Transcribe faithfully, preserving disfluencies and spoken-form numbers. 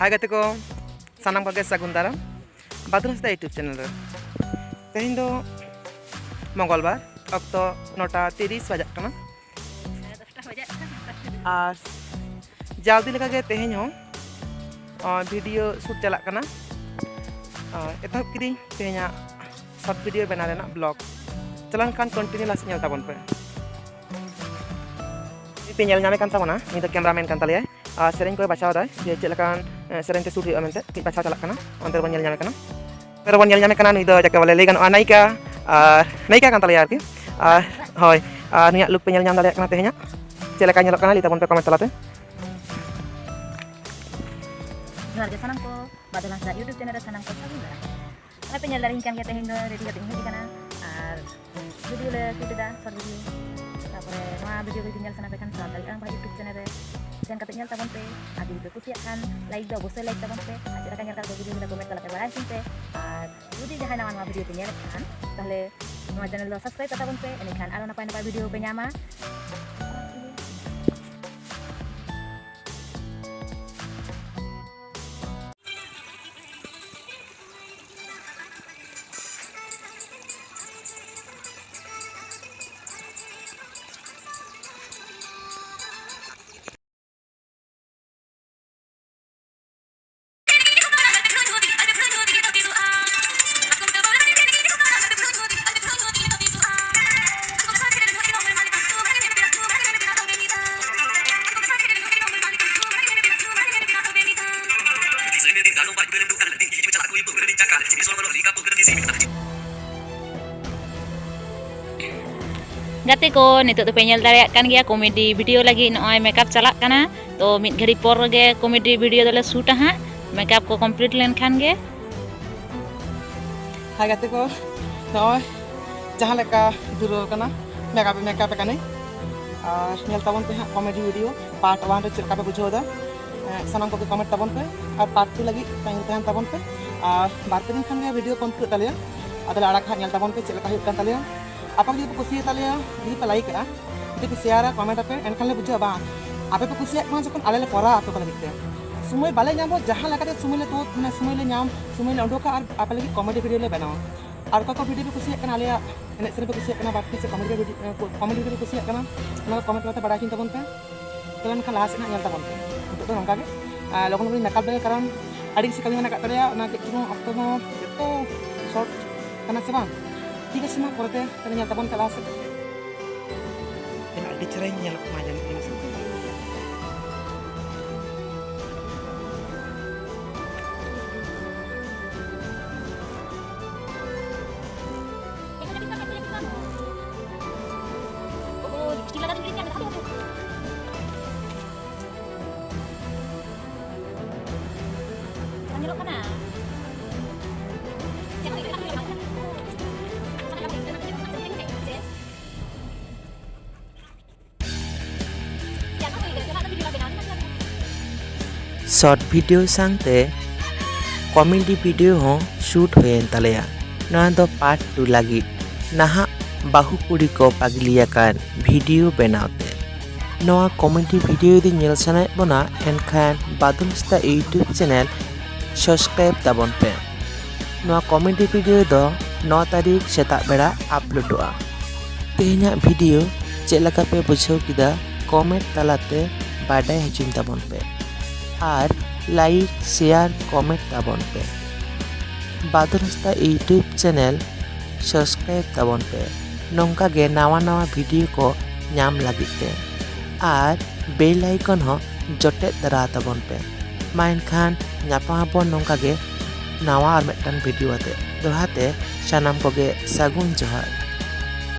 ᱦᱟᱭ ᱜᱟᱛᱮ ᱠᱚ, ᱥᱟᱱᱟᱢ ᱠᱚᱜᱮ ᱥᱟᱹᱜᱩᱱ ᱫᱟᱨᱟᱢ ᱵᱟᱫᱽᱨᱩ ᱦᱟᱸᱥᱫᱟ YouTube ᱪᱮᱱᱮᱞ ᱨᱮ᱾ ᱛᱮᱦᱮᱧ ᱫᱚ ᱢᱚᱝᱜᱚᱞᱵᱟᱨ, ᱚᱠᱛᱚ ᱱᱚᱴᱟ ᱛᱤᱨᱤᱥ ᱵᱟᱡᱟᱜ ᱠᱟᱱᱟ᱾ ᱟᱨ ᱡᱟᱣ ᱫᱤᱱ ᱞᱮᱠᱟᱜᱮ ᱛᱮᱦᱮᱧ ᱦᱚᱸ ᱵᱷᱤᱰᱤᱭᱳ ᱥᱩᱴ ᱪᱟᱞᱟᱜ ᱠᱟᱱᱟ᱾ ᱮᱛᱚᱦᱚᱵ ᱠᱤᱫᱟᱹᱧ ᱛᱮᱦᱮᱧᱟᱜ ᱥᱚᱨᱴ ᱵᱷᱤᱰᱤᱭᱳ ᱵᱮᱱᱟᱣ ᱨᱮᱱᱟᱜ ᱵᱞᱚᱜ᱾ ᱪᱟᱞᱟᱣ ᱞᱮᱱᱠᱷᱟᱱ ᱠᱚᱱᱴᱤᱱᱤᱭᱩ ᱞᱟᱦᱟ ᱥᱮᱫ ᱧᱮᱞ ᱛᱟᱵᱚᱱ ᱯᱮ᱾ ᱯᱮ ᱧᱮᱞ ᱧᱟᱢᱮ ᱠᱟᱱ ᱛᱟᱵᱚᱱᱟ, ᱱᱩᱭ ᱫᱚ ᱠᱮᱢᱨᱟᱢᱮᱱ ᱠᱟᱱ ᱛᱟᱞᱮᱭᱟᱭ᱾ ᱟᱨ ᱥᱮᱨᱮᱧ ᱠᱚᱭ ᱵᱟᱪᱷᱟᱣ ᱫᱟᱭ ᱡᱮ ᱪᱮᱫ ᱞᱮᱠᱟᱱ ᱥᱮᱨᱮᱧ ᱛᱮ ᱥᱩᱴ ᱦᱩᱭᱩᱜᱼᱟ ᱢᱮᱱᱛᱮ ᱠᱟᱹᱡ ᱵᱟᱪᱷᱟᱣ ᱪᱟᱞᱟᱜ ᱠᱟᱱᱟ᱾ ᱚᱱᱛᱮ ᱨᱮᱵᱚᱱ ᱧᱮᱞ ᱧᱟᱢᱮ ᱠᱟᱱᱟ, ᱱᱩᱭ ᱫᱚ ᱡᱟᱠᱮ ᱵᱚᱞᱮ ᱞᱟᱹᱭ ᱜᱟᱱᱚᱜᱼᱟ ᱱᱟᱭᱤᱠᱟ, ᱟᱨ ᱱᱟᱭᱤᱠᱟ ᱠᱟᱱ ᱛᱟᱞᱮᱭᱟ ᱟᱨᱠᱤ᱾ ᱟᱨ ᱦᱳᱭ, ᱟᱨ ᱱᱩᱭᱟᱜ ᱞᱩᱠ ᱯᱮ ᱧᱮᱞ ᱧᱟᱢ ᱫᱟᱲᱮᱭᱟᱜ ᱠᱟᱱᱟ ᱛᱮᱦᱮᱧᱟᱜ᱾ ᱪᱮᱫ ᱞᱮᱠᱟ ᱧᱮᱞᱚᱜ ᱠᱟᱱᱟ ᱞᱟᱹᱭ ᱛᱟᱵᱚᱱ ᱯᱮ ᱠᱚᱢᱮᱱᱴ ᱛᱟᱞᱟᱛᱮ᱾ ᱡᱚᱦᱟᱨ ᱜᱮ ᱥᱟᱱᱟᱢ ᱠᱚ, ᱵᱟᱫᱚᱞ ᱦᱟᱸᱥᱫᱟ YouTube ᱪᱮᱱᱮᱞ ᱨᱮ ᱥᱟᱱᱟᱢ ᱠᱚ ᱥᱟᱹᱜᱩᱱ ᱫᱟᱨᱟᱢ᱾ ᱱᱚᱜᱼᱚᱭ ᱯᱮ ᱧᱮᱞ ᱫᱟᱲᱮᱭᱟᱹᱧ ᱠᱟᱱ ᱜᱮᱭᱟ, ᱛᱮᱦᱮᱧ ᱫᱚ ᱨᱮᱰᱤ ᱠᱟᱛᱮ ᱤᱧ ᱦᱮᱡ ᱟᱠᱟᱱᱟ ᱟᱨ ᱵᱷᱤᱰᱤᱭᱳ ᱞᱮ ᱥᱩᱴ ᱮᱫᱟ, ᱥᱚᱨᱴ ᱵᱷᱤᱰᱤᱭᱳ᱾ ᱛᱟᱨᱯᱚᱨᱮ ᱱᱚᱣᱟ ᱵᱷᱤᱰᱤᱭᱳ ᱡᱩᱫᱤ ᱧᱮᱞ ᱥᱟᱱᱟ ᱯᱮ ᱠᱷᱟᱱ ᱥᱟᱱᱛᱟᱲᱤ ᱟᱲᱟᱝ ᱵᱷᱟᱜ YouTube ᱪᱮᱱᱮᱞ ᱨᱮ ᱥᱮᱱ ᱠᱟᱛᱮ ᱧᱮᱞ ᱛᱟᱵᱚᱱ ᱯᱮ᱾ ᱟᱨ ᱡᱩᱫᱤ ᱯᱮ ᱠᱩᱥᱤᱭᱟᱜ ᱠᱷᱟᱱ ᱞᱟᱭᱤᱠ ᱫᱚ ᱚᱵᱚᱥᱥᱳᱭ ᱞᱟᱭᱤᱠ ᱛᱟᱵᱚᱱ ᱯᱮ, ᱟᱨ ᱪᱮᱫ ᱞᱮᱠᱟ ᱧᱮᱞ ᱠᱟᱛᱮ ᱵᱷᱤᱰᱤᱭᱳ ᱫᱚ ᱠᱚᱢᱮᱱᱴ ᱛᱟᱞᱟᱛᱮ ᱵᱟᱲᱟᱭ ᱦᱚᱪᱚᱧ ᱯᱮ᱾ ᱟᱨ ᱡᱩᱫᱤ ᱡᱟᱦᱟᱸᱭ ᱱᱟᱣᱟ ᱱᱟᱣᱟ ᱵᱷᱤᱰᱤᱭᱳ ᱯᱮ ᱧᱮᱞᱮᱫ ᱠᱷᱟᱱ ᱛᱟᱦᱚᱞᱮ ᱱᱚᱣᱟ ᱪᱮᱱᱮᱞ ᱫᱚ ᱥᱟᱵᱥᱠᱨᱟᱭᱤᱵ ᱠᱟᱛᱟ ᱵᱚᱱ ᱯᱮ, ᱮᱸᱰᱮᱠᱷᱟᱱ ᱟᱨᱚ ᱱᱟᱯᱟᱭ ᱱᱟᱯᱟᱭ ᱵᱷᱤᱰᱤᱭᱳ ᱯᱮ ᱧᱟᱢᱟ᱾ ᱜᱟᱛᱮ ᱠᱚ, ᱱᱤᱛᱚᱜ ᱫᱚᱯᱮ ᱧᱮᱞ ᱫᱟᱲᱮᱭᱟᱜ ᱠᱟᱱ ᱜᱮᱭᱟ ᱠᱚᱢᱮᱰᱤ ᱵᱷᱤᱰᱤᱭᱳ ᱞᱟᱹᱜᱤᱫ ᱱᱚᱜᱼᱚᱭ ᱢᱮᱠᱟᱯ ᱪᱟᱞᱟᱜ ᱠᱟᱱᱟ᱾ ᱛᱚ ᱢᱤᱫ ᱜᱷᱟᱹᱲᱤ ᱯᱚᱨ ᱜᱮ ᱠᱚᱢᱮᱰᱤ ᱵᱷᱤᱰᱤᱭᱳ ᱫᱚᱞᱮ ᱥᱩᱴᱟ ᱦᱟᱸᱜ, ᱢᱮᱠᱟᱯ ᱠᱚ ᱠᱚᱢᱯᱞᱤᱴ ᱞᱮᱱᱠᱷᱟᱱ ᱜᱮ᱾ ᱦᱟᱭ ᱜᱟᱛᱮ ᱠᱚ, ᱱᱚᱜᱼᱚᱭ ᱡᱟᱦᱟᱸ ᱞᱮᱠᱟ ᱫᱷᱩᱨᱟᱹᱣ ᱠᱟᱱᱟ, ᱢᱮᱠᱟᱯ ᱢᱮᱠᱟᱯ ᱠᱟᱹᱱᱟᱹᱧ᱾ ᱟᱨ ᱧᱮᱞ ᱛᱟᱵᱚᱱ ᱯᱮ ᱦᱟᱸᱜ ᱠᱚᱢᱮᱰᱤ ᱵᱷᱤᱰᱤᱭᱳ ᱯᱟᱨᱴ ᱚᱣᱟᱱ ᱨᱮ ᱪᱮᱫ ᱞᱮᱠᱟ ᱯᱮ ᱵᱩᱡᱷᱟᱹᱣ ᱮᱫᱟ᱾ ᱮᱸ, ᱥᱟᱱᱟᱢ ᱠᱚᱜᱮ ᱠᱚᱢᱮᱱᱴ ᱛᱟᱵᱚᱱ ᱯᱮ ᱟᱨ ᱯᱟᱨᱴ ᱴᱩ ᱞᱟᱹᱜᱤᱫ ᱛᱟᱺᱜᱤ ᱛᱟᱦᱮᱱ ᱛᱟᱵᱚᱱ ᱯᱮ᱾ ᱟᱨ ᱵᱟᱨ ᱯᱮ ᱫᱤᱱ ᱠᱷᱟᱱ ᱜᱮ ᱵᱷᱤᱰᱤᱭᱳ ᱠᱚᱢᱯᱞᱤᱴ ᱛᱟᱞᱮᱭᱟ, ᱟᱫᱚᱞᱮ ᱟᱲᱟᱜ ᱦᱟᱸᱜ, ᱧᱮᱞ ᱛᱟᱵᱚᱱ ᱯᱮ ᱪᱮᱫ ᱞᱮᱠᱟ ᱦᱩᱭᱩᱜ ᱠᱟᱱ ᱛᱟᱞᱮᱭᱟ᱾ ᱟᱯᱮ ᱡᱩᱫᱤ ᱯᱮ ᱠᱩᱥᱤᱭᱟᱛᱟᱞᱮᱭᱟ, ᱡᱩᱫᱤ ᱯᱮ ᱞᱟᱭᱤᱠ ᱟᱜᱼᱟ, ᱡᱩᱫᱤ ᱯᱮ ᱥᱮᱭᱟᱨᱟ, ᱠᱚᱢᱮᱱᱴ ᱟᱯᱮ, ᱮᱱᱠᱷᱟᱱ ᱞᱮ ᱵᱩᱡᱷᱟᱹᱣᱟ ᱵᱟᱝ ᱟᱯᱮ ᱯᱮ ᱠᱩᱥᱤᱭᱟᱜ ᱠᱟᱱᱟ ᱡᱚᱠᱷᱚᱱ ᱟᱞᱮ ᱞᱮ ᱠᱚᱨᱟᱣᱟ ᱟᱯᱮ ᱠᱚ ᱞᱟᱹᱜᱤᱫ ᱛᱮ᱾ ᱥᱚᱢᱚᱭ ᱵᱟᱞᱮ ᱧᱟᱢ ᱨᱮᱦᱚᱸ, ᱡᱟᱦᱟᱸ ᱞᱮᱠᱟᱛᱮ ᱥᱚᱢᱚᱭ ᱞᱮ ᱛᱩᱫ, ᱢᱟᱱᱮ ᱥᱚᱢᱚᱭ ᱞᱮ ᱧᱟᱢ, ᱥᱚᱢᱚᱭ ᱞᱮ ᱩᱰᱩᱠᱟ ᱟᱨ ᱟᱯᱮ ᱞᱟᱹᱜᱤᱫ ᱠᱚᱢᱮᱰᱤ ᱵᱷᱤᱰᱤᱭᱳ ᱞᱮ ᱵᱮᱱᱟᱣᱟ᱾ ᱟᱨ ᱚᱠᱟ ᱠᱚ ᱵᱷᱤᱰᱤᱭᱳ ᱯᱮ ᱠᱩᱥᱤᱭᱟᱜ ᱠᱟᱱᱟ, ᱟᱞᱮᱭᱟᱜ ᱮᱱᱮᱡ ᱥᱮᱨᱮᱧ ᱯᱮ ᱠᱩᱥᱤᱭᱟᱜ ᱠᱟᱱᱟ, ᱵᱟᱹᱲᱛᱤ ᱥᱮ ᱠᱚᱢᱮᱰᱤ ᱵᱷᱤᱰᱤᱭᱳ, ᱠᱚᱢᱮᱰᱤ ᱵᱷᱤᱰᱤᱭᱳ ᱯᱮ ᱠᱩᱥᱤᱭᱟᱜ ᱠᱟᱱᱟ, ᱚᱱᱟ ᱠᱚ ᱠᱚᱢᱮᱱᱴ ᱛᱟᱞᱟᱛᱮ ᱵᱟᱲᱟᱭ ᱦᱚᱪᱚᱧ ᱛᱟᱵᱚᱱ ᱯᱮ᱾ ᱛᱟᱦᱚᱞᱮ ᱮᱱᱠᱷᱟᱱ ᱞᱟᱦᱟ ᱥᱮᱫ ᱦᱟᱸᱜ ᱧᱮᱞ ᱛᱟᱵᱚᱱ ᱯᱮ᱾ ᱱᱤᱛᱚᱜ ᱫᱚ ᱱᱚᱝᱠᱟ ᱜᱮ, ᱟᱨ ᱞᱚᱜᱚᱱ ᱞᱚᱜᱚᱱ ᱤᱧ ᱨᱟᱠᱟᱵ ᱫᱟᱲᱮᱭᱟᱜᱼᱟ, ᱠᱟᱨᱚᱱ ᱟᱹᱰᱤ ᱠᱤᱪᱷᱩ ᱠᱟᱹᱢᱤ ᱢᱮᱱᱟᱜ ᱟᱠᱟᱫ ᱛᱟᱞᱮᱭᱟ, ᱚᱱᱟ ᱠᱟᱹᱡ ᱪᱩᱞᱩᱝ ᱚᱠᱛᱚ ᱦᱚᱸ ᱡᱚᱛᱚ ᱥᱚᱨᱴ ᱠᱟᱱᱟ ᱥᱮ ᱵᱟᱝ? ᱴᱷᱤᱠ ᱟᱪᱷᱮ, ᱢᱟ ᱯᱚᱨᱮᱛᱮ ᱛᱟᱦᱚᱞᱮ ᱧᱮᱞ ᱛᱟᱵᱚᱱ ᱯᱮ ᱞᱟᱦᱟ ᱥᱮᱫ᱾ ᱟᱹᱰᱤ ᱪᱮᱦᱨᱟᱧ ᱧᱮᱞᱚᱜ ᱠᱟᱱᱟ ᱡᱟᱹᱱᱤᱡ ᱤᱧ ᱥᱟᱶᱛᱮ᱾ ᱵᱟᱝ ᱧᱮᱞᱚᱜ ᱠᱟᱱᱟ᱾ ᱥᱚᱨᱴ ᱵᱷᱤᱰᱤᱭᱳ ᱥᱟᱶᱛᱮ ᱠᱚᱢᱮᱰᱤ ᱵᱷᱤᱰᱤᱭᱳ ᱦᱚᱸ ᱥᱩᱴ ᱦᱩᱭᱮᱱ ᱛᱟᱞᱮᱭᱟ᱾ ᱱᱚᱣᱟ ᱫᱚ ᱯᱟᱨᱴ ᱴᱩ ᱞᱟᱹᱜᱤᱫ ᱱᱟᱦᱟᱜ ᱵᱟᱹᱦᱩ ᱠᱩᱲᱤ ᱠᱚ ᱯᱟᱜᱽᱞᱤ ᱟᱠᱟᱱ ᱵᱷᱤᱰᱤᱭᱳ ᱵᱮᱱᱟᱣ ᱛᱮ᱾ ᱱᱚᱣᱟ ᱠᱚᱢᱮᱰᱤ ᱵᱷᱤᱰᱤᱭᱳ ᱡᱩᱫᱤ ᱧᱮᱞ ᱥᱟᱱᱟᱭᱮᱫ ᱵᱚᱱᱟ, ᱮᱱᱠᱷᱟᱱ ᱵᱟᱫᱚᱞ ᱦᱟᱸᱥᱫᱟ YouTube ᱪᱮᱱᱮᱞ ᱥᱟᱵᱥᱠᱨᱟᱭᱤᱵ ᱛᱟᱵᱚᱱ ᱯᱮ᱾ ᱱᱚᱣᱟ ᱠᱚᱢᱮᱰᱤ ᱵᱷᱤᱰᱤᱭᱳ ᱫᱚ ᱱᱚ ᱛᱟᱹᱨᱤᱠᱷ ᱥᱮᱛᱟᱜ ᱵᱮᱲᱟ ᱟᱯᱞᱳᱰᱚᱜᱼᱟ᱾ ᱛᱮᱦᱮᱧᱟᱜ ᱵᱷᱤᱰᱤᱭᱳ ᱪᱮᱫ ᱞᱮᱠᱟ ᱯᱮ ᱵᱩᱡᱷᱟᱹᱣ ᱠᱮᱫᱟ, ᱠᱚᱢᱮᱱᱴ ᱛᱟᱞᱟᱛᱮ ᱵᱟᱰᱟᱭ ᱦᱚᱪᱚᱧ ᱛᱟᱵᱚᱱ ᱯᱮ᱾ ᱟᱨ ᱞᱟᱭᱤᱠ, ᱥᱮᱭᱟᱨ, ᱠᱚᱢᱮᱱᱴ ᱛᱟᱵᱚᱱ ᱯᱮ᱾ ᱵᱟᱫᱚᱞ ᱦᱟᱸᱥᱫᱟ YouTube ᱪᱮᱱᱮᱞ ᱥᱟᱵᱥᱠᱨᱟᱭᱤᱵ ᱛᱟᱵᱚᱱ ᱯᱮ, ᱱᱚᱝᱠᱟ ᱜᱮ ᱱᱟᱣᱟ ᱱᱟᱣᱟ ᱵᱷᱤᱰᱤᱭᱳ ᱠᱚ ᱧᱟᱢ ᱞᱟᱹᱜᱤᱫ ᱛᱮ᱾ ᱟᱨ ᱵᱮᱞ ᱟᱭᱠᱚᱱ ᱦᱚᱸ ᱡᱚᱴᱮᱫ ᱫᱟᱨᱟ ᱛᱟᱵᱚᱱ ᱯᱮ᱾ ᱢᱟ ᱮᱱᱠᱷᱟᱱ ᱧᱟᱯᱟᱢ ᱟᱵᱚᱱ ᱱᱚᱝᱠᱟ ᱜᱮ ᱱᱟᱣᱟ ᱟᱨ ᱢᱤᱫᱴᱟᱝ ᱵᱷᱤᱰᱤᱭᱳ ᱟᱛᱮ᱾ ᱫᱚᱦᱲᱟ ᱛᱮ ᱥᱟᱱᱟᱢ ᱠᱚᱜᱮ ᱥᱟᱹᱜᱩᱱ ᱡᱚᱦᱟᱨ᱾